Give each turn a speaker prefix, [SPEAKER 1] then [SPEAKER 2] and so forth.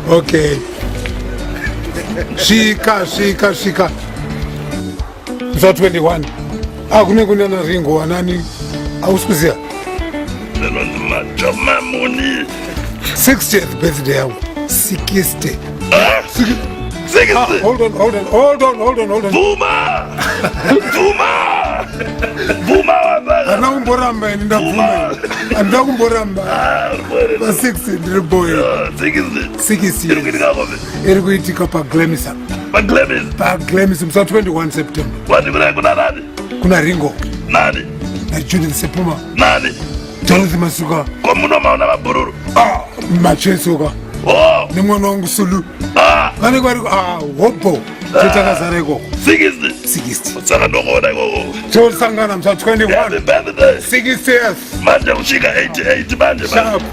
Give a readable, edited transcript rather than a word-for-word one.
[SPEAKER 1] Okay, svika, svika, svika musi wa 21. Akune kune na Ringo wanani, hausi kuziva?
[SPEAKER 2] Ndinonzi Majomamuni.
[SPEAKER 1] 60th birthday yangu, 60.
[SPEAKER 2] 60.
[SPEAKER 1] Ah, hold on, hold on, hold on, hold on, hold on.
[SPEAKER 2] Bvuma, bvuma, bvuma wazaka.
[SPEAKER 1] Handina kumboramba ini, ndabvuma, handina kumboramba. Pa60 ndiri boy.
[SPEAKER 2] 60.
[SPEAKER 1] 60.
[SPEAKER 2] Iri kuitika kopi?
[SPEAKER 1] Iri kuitika paGlamisa.
[SPEAKER 2] PaGlamis?
[SPEAKER 1] PaGlamis, musi wa 21 September.
[SPEAKER 2] Wati kuna kuna nani?
[SPEAKER 1] Kuna Ringo.
[SPEAKER 2] Nani?
[SPEAKER 1] NaJudith Sepuma.
[SPEAKER 2] Nani?
[SPEAKER 1] Jonathan Masuka.
[SPEAKER 2] Ko munomaona mabhururu?
[SPEAKER 1] Ah, machesoka.
[SPEAKER 2] Oh.
[SPEAKER 1] Nemwana wangu Sulu.
[SPEAKER 2] Ah.
[SPEAKER 1] Vanenge vari, ah, hopo chetakazara ikoko.
[SPEAKER 2] 60.
[SPEAKER 1] 60.
[SPEAKER 2] Saka ndongoona ikoko.
[SPEAKER 1] Tosangana musi wa 21.
[SPEAKER 2] Happy birthday.
[SPEAKER 1] 60th.
[SPEAKER 2] Manje kusvika 88 manje.
[SPEAKER 1] Sharp.